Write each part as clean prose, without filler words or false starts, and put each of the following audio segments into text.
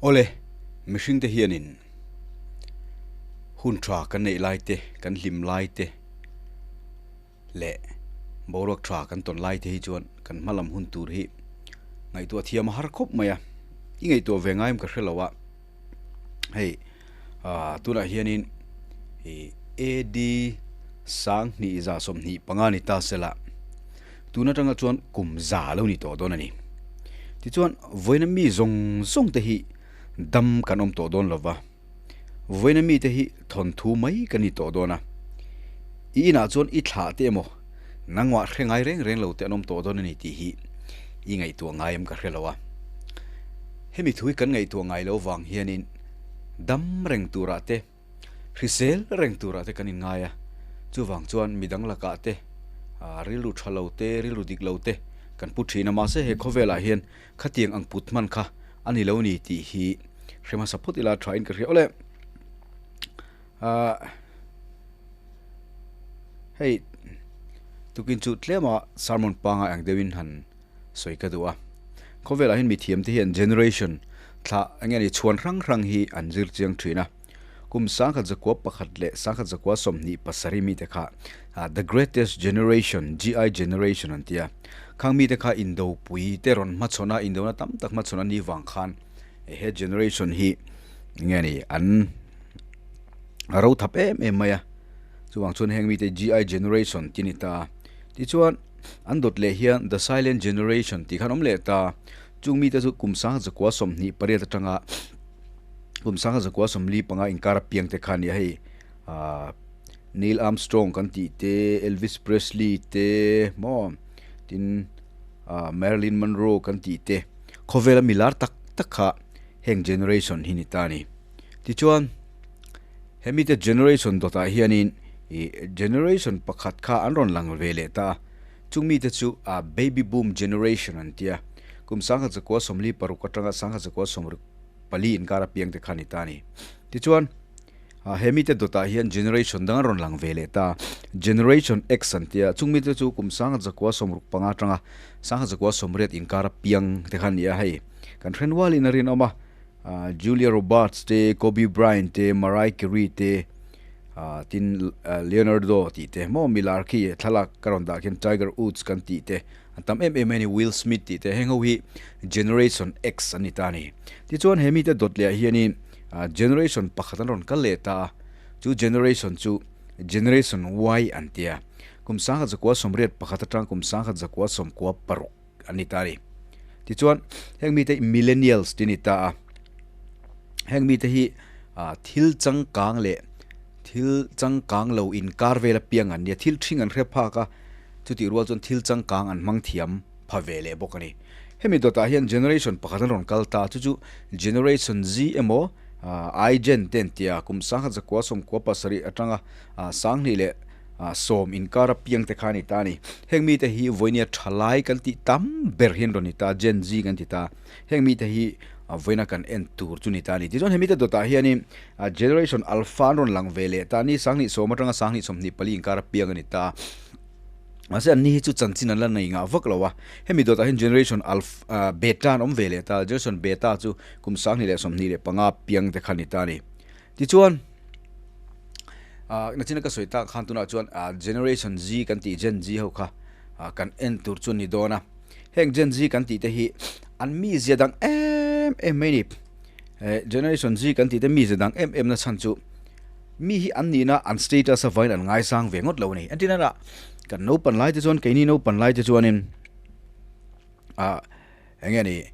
Awle, mihringte hianin hun tha kan neih lai te, kan hlim lai te leh boruak tha kan tawn lai te hi chuan kan hma lam hun tur hi ngaihtuah thiam a har khawp mai a, i ngaihtuah ve ngai em ka hre lo a, hei ah tunah hianin ih AD 2025 ni ta sela tun atanga chuan kum za lo ni tawh dawn a ni. Tichuan vawiina mi zawng zawng te hi dam kan awm tawh dawn lova, vawiina mi te hi thawnthu mai kan ni tawh dawn a, i inah chuan i thlah te emaw nangmah hre ngai reng reng lo te an awm tawh dawn a ni tih hi i ngaihtuah ngai em ka hre lo a. Hemi thu hi kan ngaihtuah ngai lo vang hianin dam reng turah te, Hrisel reng turah te kan inngai a, chuvang chuan midang lakah te rilru tha lo te, rilru dik lo te kan pu thin a, mahse he khawvelah hian khatiang ang put hman kha a ni lo ni tih hi hre hmasa phawt ila thain ka hria awle. Ahh hei tukin chu tlema sermon pangai ang deuhin han sawi ka duh a, khawvelah hian mithiam te hian generation thlah eng nge ni chhuan hrang hrang hi an zir chiang thin a. Kum 1901 leh 1927 mite kha The Greatest Generation, GI Generation, an ti a. Khang mite kha indopui te rawn hmachhawn a, indona tam tak hmachhawn a ni vang khan he generation hi nge ni an ro thap em em mai a. Chuvang chuan heng mite GI Generation ti a ni ta a. Tichuan an dawt leh hian The Silent Generation tih khan awm leh ta. Chung mite chu kum 1928 atanga kum 1945 inkar apiang te kha nia hei ah Neil Armstrong kan tih te Elvis Presley te maw tin ah Marilyn Monroe kan tih te khawvela milar tak tak kha heng generation hi ni ta a ni tichuan hemi te generation dawtah hianin ih generation pakhat kha an rawn lang ve leh ta a chung mite chu ah baby boom generation an tia kum 1946 atanga 1960 pali inkar apiang te kha ni ta a ni. Tichuan, he mite dawtah hian generation dang a rawn lang ve leh ta. Generation X an tia, chung mite chu kum 1965 atanga 1980 inkar apiang te kha a ni a, hei kan hre nualin a rinawm a. Julia Roberts te, Kobe Bryant te, Mariah Carey te, tin Leonardo tih te, maw milar khi thlalak ka rawn dah khian Tiger Woods kan tih te, An tam em em mai a ni, Will Smith tih te heng ho hi Generation X an ni ta a ni. Tichuan he mite dawt leh ah hianin Generation pakhat an rawn kal leh ta a, chu Generation chu Generation Y an ti a, kum 1981 atang kum 1996 an ni ta a ni. Tichuan heng mite hi Millennials tih a ni ta a, heng mite hi thil changkang leh thil changkang lo inkar vel apiang an ni a, thil ṭhing an hre phak a, Chutih rual chuan thil changkang an hmang thiam pha ve leh bawk a ni. Hemi dawtah hian generation pakhat an rawn kal ta, chu chu Generation Z emaw I-Gen te an ti a, kum 1997 atanga 2010 inkar apiang te kha a ni ta a ni. Heng mite hi vawinia thalai kan tih tam ber hi an rawn ni ta, Gen Z kan ti ta. Heng mite hi vawiina kan en tur chu ni ta a ni. Tichuan hemi te dawtah hianin Generation Alpha an rawn lang ve leh ta a ni, 2010 atanga 2024 inkar apiang a ni ta. Mahse an ni hi chu chanchin an la nei ngah vak lo a, hemi dawtah hian Generation Alpha Beta an awm ve leh ta, Generation Beta chu kum 2025 piang te kha a ni ta a ni. Tichuan nachina ka sawi tak khan tunah chuan Generation Z kan tih Gen Z ho kha kan en tur chu a ni dawn a, heng Gen Z kan tih te hi an mizia dang em em mai a ni. Generation Z kan tih te mizia dang em em na chhan chu Mi hi an nihna an status a vain an ngaisang ve ngawt lo a ni. Entirna ah kan naupan lai te chuan keini naupan lai te chuanin ah eng nge ni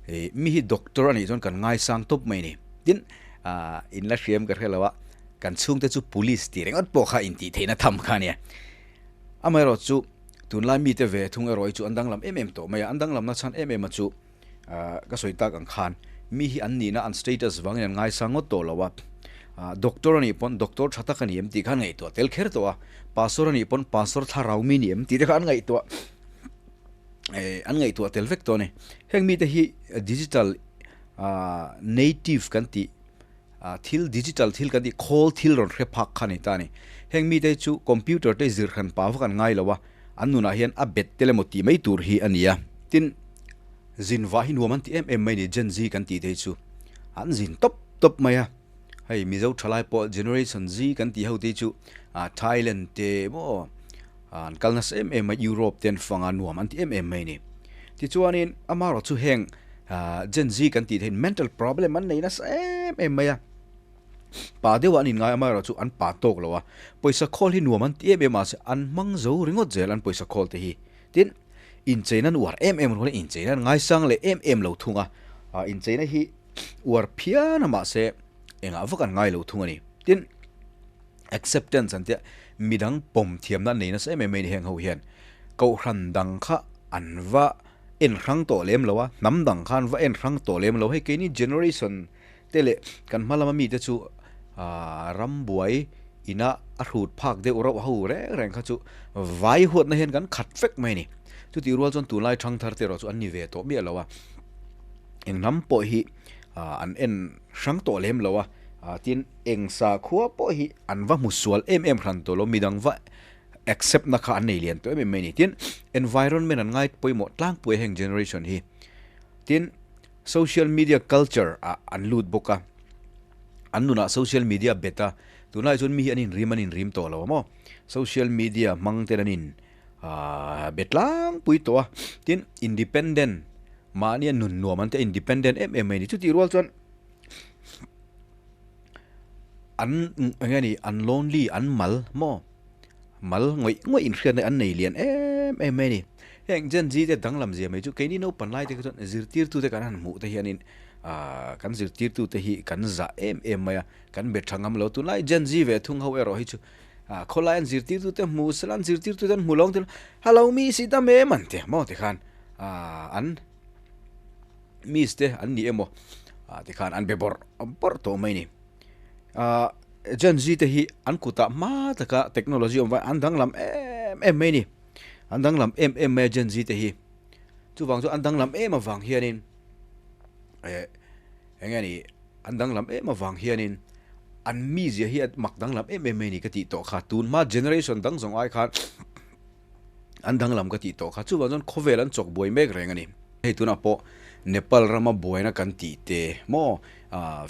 ih mi hi doctor a nih chuan kan ngaisang tawp mai a ni. Tin ah in la hriam ka hre lo a kan chhungte chu police tih ringawt pawh kha intih theihna tham kha a nia. Amaherawh chu tunlai mite ve thung erawh hi chu an danglam em em tawh mai a, an danglamna chhan em em a chu Ka sawi tak ang khan mi hi an nihna an status vangin an ngaisang ngawt tawh lo a, doctor a nih pawn doctor tha tak a ni em tih kha an ngaihtuah tel kher tawh a, pastor a nih pawn pastor thlarau mi ni em tih te kha an ngaihtuah an ngaihtuah tel vek tawh a ni. Heng mite hi digital native kan tih thil digital thil kan tih khawl thil rawn hre phak kha a ni ta a ni. Heng mite hi chu computer te zir hran pa vak an ngai lo a, an nunah hian a bet tel emaw tih mai tur hi a ni a. Tin, zin vah hi nuam an ti em em mai ni, Gen Z kan tih te hi chu. An zin tawp tawp mai a, hei Mizo thalai pawh Generation Z kan tih ho te chu Thailand te maw an kal nasa em em a, Europe te an fang a, nuam an ti em em mai a ni. Tichuanin amaherawh chu heng Gen Z kan tih te hian mental problem an nei nasa em em mai a, pa deuhah an inngai amaherawh chu an pa tawk lo a, pawisa khawl hi nuam an ti em em a, an hmang zo ringawt zel an pawisa khawl te hi. Tin, incheina an uar em em rualin incheina an ngaisang leh em em lo thung a, incheina hi uar phian a mahse engah vak an ngai lo thung a ni. Tin, acceptance an tia midang pawm thiamna an nei nasa em em mai ni heng ho hian kohhran dang kha an va en hrang tawh lem lo a, hnam dang kha an va en hrang tawh lem lo. Hei keini generation te leh kan hma lama mite chu rambuai ina a hrut phak deuh rauh ho reng reng kha chu vai huatna hian kan khat vek mai a ni. Chutih rual chuan tunlai thangthar te erawh chu an ni ve tawh miah lo a, eng hnam pawh hi an en hrang tawh lem lo a, tin eng sakhua pawh hi an va hmu sual em em hran tawh lo, midang va accept na kha an nei lian tawh em em mai a ni. Tin environment an ngai pawimawh tlangpui a heng generation hi. Tin Social media culture ah an lut bawk a, an nunah social media bet a, tunlai chuan mi hi an inrim an inrim tawh lo a maw, social media hmang ten an in bet tlangpui tawh a, tin independent mahnia nun nuam an tia independent em em mai a ni, chutih rual chuan an eng nge ni an lonely an mal maw mal ngawih ngawih inhriatna an nei lian em em mai a ni. Heng Gen Z te danglam zia mai chu keini naupang lai te kha chuan zirtirtute kan han hmuh te hianin aaa kan zirtirtute hi kan zah em em mai a, kan be tha ngam lo. Tunlai Gen Z ve thung ho erawh hi chu ah khawlai an zirtirtute hmu sela an zirtirtute an hmu lo ang te hello miss i dam em an ti maw tikhan aaa an miss te an ni emaw ah tikhan an be bawrh bawrh tawh mai a ni. Aaa Gen Z te hi an kutah hma taka technology awm vang an danglam em em mai a ni. An danglam em em mai a Gen Z te hi. Chuvang chu an danglam em avang hianin eh eng nge ni an danglam em avang hianin an mizia hi a mak danglam em em mai a ni ka tih tawh kha. Tun hma generation dang zawng ai khan an danglam ka tih tawh kha. Chuvang chuan khawvel an chawk buai mek reng a ni. Hei tunah pawh Nepal rama buaina kan tih te maw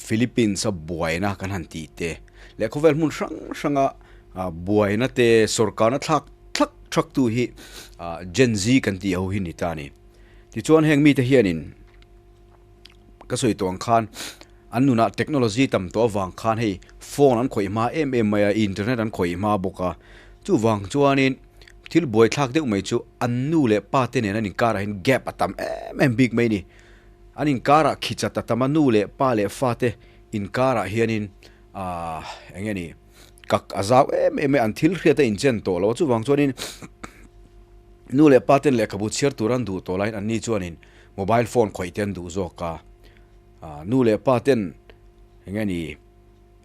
Philippines a buaina kan han tih te leh khawvel hmun hrang hranga buaina te sorkarna thlak thlak thlak tu hi Gen Z kan tih ho hi ni ta a ni. Tichuan heng mite hianin ka sawi tawh ang khan an nunah technology tam tawh avang khan hei phone an khawih hma em em mai a, internet an khawih hma bawk a, chuvang chuanin thil buaithlak deuh mai chu an nu leh pa te nen an inkarah hian gap a tam em em bik mai a ni. An inkarah khichat a tam a, nu leh pa leh fa te inkarah hianin aaa eng nge ni kak a zau em em mai a, an thil hriat a inchen tawh lo a, chuvang chuanin nu leh pa ten lehkhabu chhiar tur an duh tawh laiin anni chuanin mobile phone khawih te an duh zawk a, nu leh pa ten eng nge ni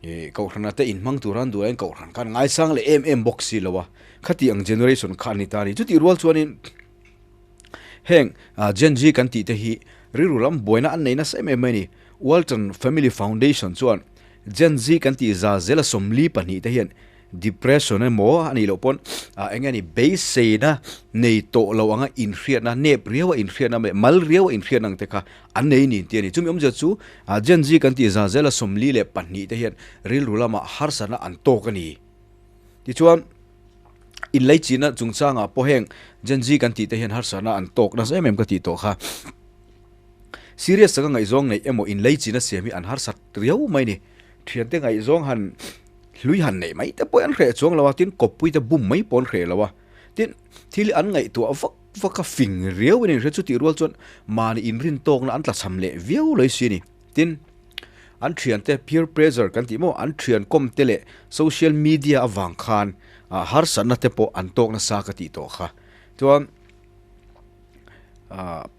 ih kohhrana te inhmang tur an duh laiin kohhran khan ngaisang leh em em bawk si lo a, khati ang generation kha a ni ta a ni. Chutih rual chuanin heng Gen Z kan tih te hi rilru lam buaina an nei nasa em em mai a ni. Walton Family Foundation chuan Gen Z kan tih za zela 42 te hian Depression emaw a nih loh pawn eng nge ni beiseina nei tawh lo anga inhriatna, nep riau a inhriatna leh mal riau a inhriatna ang te kha an nei ni tih a ni. Chumi awmzia chu Gen Z kan tih zah zela 42 te hian rilru lamah harsatna an tawk a ni. Tichuan inleichina chungchangah pawh heng Gen Z kan tih te hian harsatna an tawk nasa em em ka tih tawh kha. Serious taka ngaihzawng neih emaw inleichina siam hi an harsat riau mai ni. Thiante ngaihzawng han hlui han neih mai te pawh an hreh chuang lo a, tin kawppui te bum mai pawh an hreh lo a, tin thil hi an ngaihtuah vak vak a fing riau in an inhria chutih rual chuan mahni inrin tawkna an tlachham leh viau lo si a ni. Tin, an thiante peer pressure kan tih maw, an thian kawm te leh social media avang khan harsatna te pawh an tawk nasa ka tih tawh kha. Chuan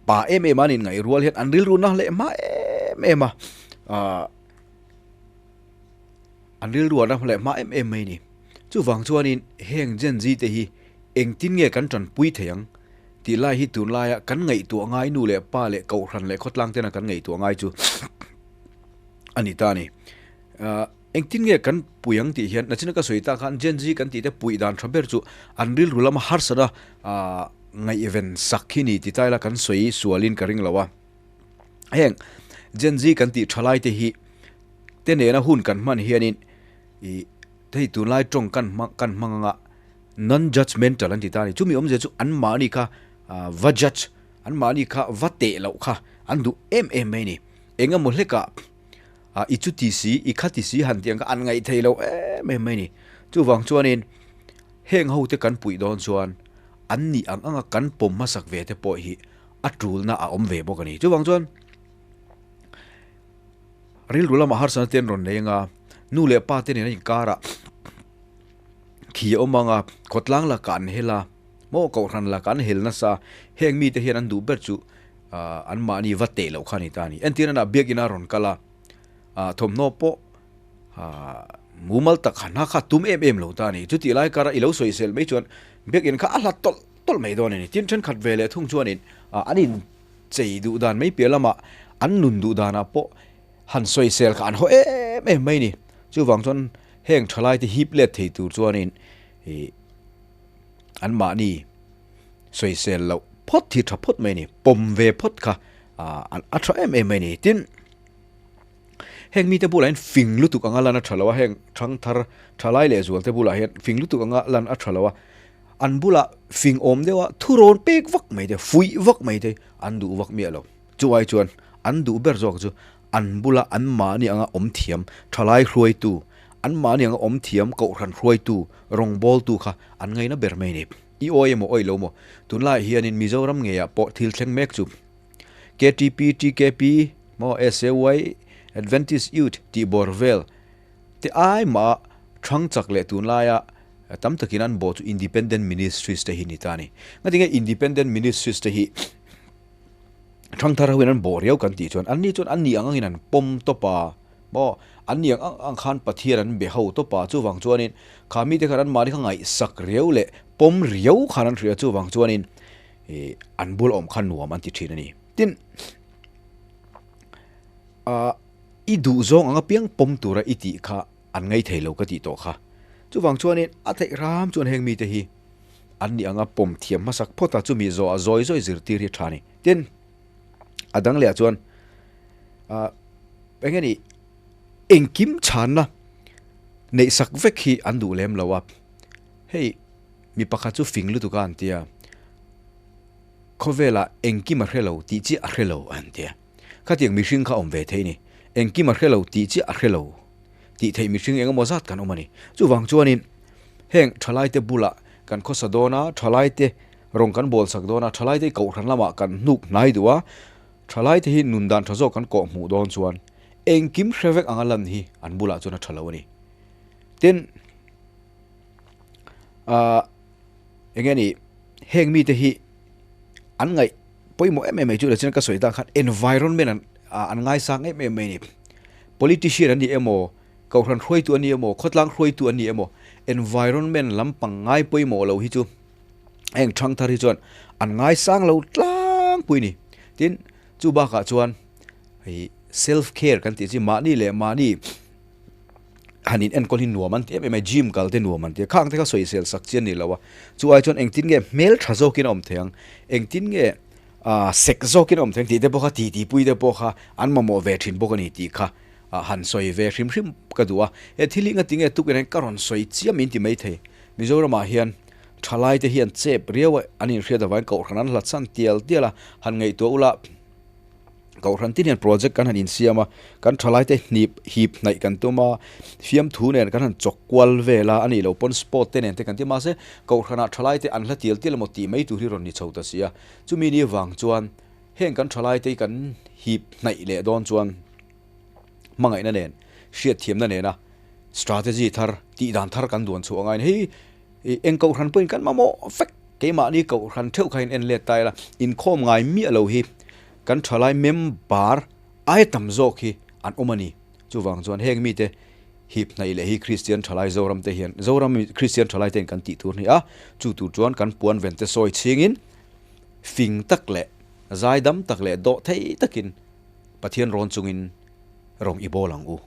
pa em em an inngaih rual hian an rilru na leh hma em em a, An rilru a ram leh hma em em mai a ni. Chuvang chuanin heng Gen Z te hi engtin nge kan tanpui thei ang tih lai hi tunlaia kan ngaihtuah ngai nu leh pa leh kohhran leh khawtlang tena kan ngaihtuah ngai chu a ni ta a ni. Engtin nge kan pui ang tih hian nachina ka sawi tak khan Gen Z kan tih te puih dan tha ber chu an rilru lama harsat a ngaihven sak hi ni ti taila kan sawi sualin ka ring lo a. Heng. Gen Z kan tih thalai te hi te nena hun kan hman hianin ih hei tunlai tawng kan hmang kan hmang anga non judgemental an ti ta a ni. Chumi awmzia chu anmahni kha va judge anmahni kha va teh loh kha an duh em em mai a ni. Engemaw hlekah i chuti si i khati si han tih ang kha an ngaih theih loh em em mai a ni. Chuvang chuanin heng ho te kan puih dawn chuan an nih ang anga kan pawm hmasak ve te pawh hi a tulna a awm ve bawk a ni. Chuvang chuan rilru lamah harsatna te an rawn nei anga nu leh pa te nena inkarah khi a awm anga khawtlang lakah an hel a maw kohhran lakah an hel nasa heng mite hian an duh ber chu ah an mahni va teh loh kha a ni ta a ni. Entirna ah biakina a rawn kal a ah thawmhnaw pawh ah mumal tak han ha kha tum em em lo ta a ni. Chutih lai kara i lo sawisel mai chuan biakin kha a hlat tawlh tawlh mai dawn a ni. Tin thenkhat ve leh thung chuanin ah an in chei duh dan mai piah lamah an nun duh danah pawh han sawisel kha an haw em em mai a ni. Chuvang chuan heng thalai te hip let thei tur chuanin ih an mahni sawisel loh phawt hi tha phawt mai a ni. Pawm ve phawt kha ah a tha em em mai a ni. Tin heng mite bulah hian fing lutuk anga lan a tha lo a, heng thangthar thalai leh zual te bulah hian fing lutuk anga lan a tha lo a. An bulah fing awm deuha thurawn pek vak mai te, fuih vak mai te an duh vak miah lo. Chu ai chuan an duh ber zawk chu an bula an mahni anga awm thiam thalai hruaitu, an mahni anga awm thiam kohhran hruaitu, rawngbawltu kha an ngaina ber mai a ni. I awi emaw awi lo maw? Tunlaiah hianin Mizoram ngeiah pawh thil thleng mek chu KTP, TKP, maw SAY, Adventist Youth tih bawr vel Te ai mah thang chak leh tunlaia tam takin an bawh chu Independent Ministries te hi ni ta a ni. Ngatinge Independent Ministries te hi thang thar hoin an bawh riau kan tih chuan anni chuan anni ang angin an pawm tawp a, maw anni ang ang ang khan Pathian an be ho tawp a, chuvang chuanin kha mite khan anmahni kha ngaihsak riau leh pawm riau khan an hria chuvang chuanin ih an bul awm kha nuam an ti thin a ni. Tin, ah. I duh zawng anga piang pawm tura i tih kha an ngai thei lo ka tih tawh kha. Chuvang chuanin a theih ram chuan heng mite hi an nih anga pawm thiam hmasak phawt a, chumi zawhah zawi zawi zirtir hi a tha a ni. Tin, a dang lehah chuan ah eng nge ni engkim chhanna neihsak vek hi an duh lem lo a, hei mi pakhat chu fing lutuk a an ti a, khawvelah engkim a hre lo tih chiah a hre lo an ti a. Khatiang mihring kha awm ve thei ni. Engkim a hre lo tih chiah a hre lo tih theih mihring eng emaw zat kan awm a ni. Chuvang chuanin heng thalaite bulah kan khawsa dawn a, thalaite rawng kan bawl sak dawn a, thalaite hi kohhran lamah kan hnuk hnai duh a, thalaite hi nun dan tha zawk kan kawh hmuh dawn chuan engkim hre vek anga lan hi an bulah chuan a tha lo a ni. Tin, ah eng nge ni heng mite hi an ngaih pawimawh em em mai chu leh chuan ka sawi tak khan environment an an ngaisang em em mai a ni. Politician an ni emaw, kohhran hruaitu an ni emaw, khawtlang hruaitu an ni emaw environment lampang ngai pawimawh lo hi chu heng thang thar hi chuan an ngaisang lo tlangpui a ni. Tin, chu bakah chuan hei self care kan tih chi mahni leh mahni han in enkawl hi nuam an ti em em a, gym kal te nuam an ti a, khang te kha sawisel sak chi a ni lo a, chu ai chuan engtin nge hmel tha zawkin a awm thei ang, engtin nge ah sek zawkin a awm thei ang tih te pawh kha ti ti pui te pawh kha an mamawh ve thin bawk a ni tih kha ah han sawi ve hrim hrim ka duh a, he thil hi ngatinge tukin hian ka rawn sawi chiam in ti mai thei, Mizoramah hian thalai te hian chep riau a an inhriat avangin kohhran an hlatsan tial tial a, han ngaihtuah ula. Kohhran tin hian project kan han insiam a, kan thalaite hnip hip hnaih kan tum a, fiamthu nen kan han chawk kual vel a, a nih loh pawn sport te nen te kan ti mahse Kohhranah thalaite an hla tial tial emaw tih mai tur hi rawn ni chho ta si a, chumi ni vang chuan heng kan thalaite hi kan hip hnaih leh dawn chuan hmangaihna nen hriatthiamna nena strategy thar tih dan thar kan duan chhuah angain hei eng Kohhran pawhin kan mamawh vek keimahni Kohhran theuh kha in en let ta ila inkhawm ngai miah lo hi Kan thalai member ai tam zawk hi an awm a ni. Chuvang chuan heng mite hip hnaih leh hi Kristian thalai Zoram te hian Zoram Kristian thalai ten kan tih tur a ni a, chu tur chuan kan puan ven te sawi chhingin fing tak leh zaidam tak leh dawh thei takin Pathian rawn chungin rawng i bawl ang u.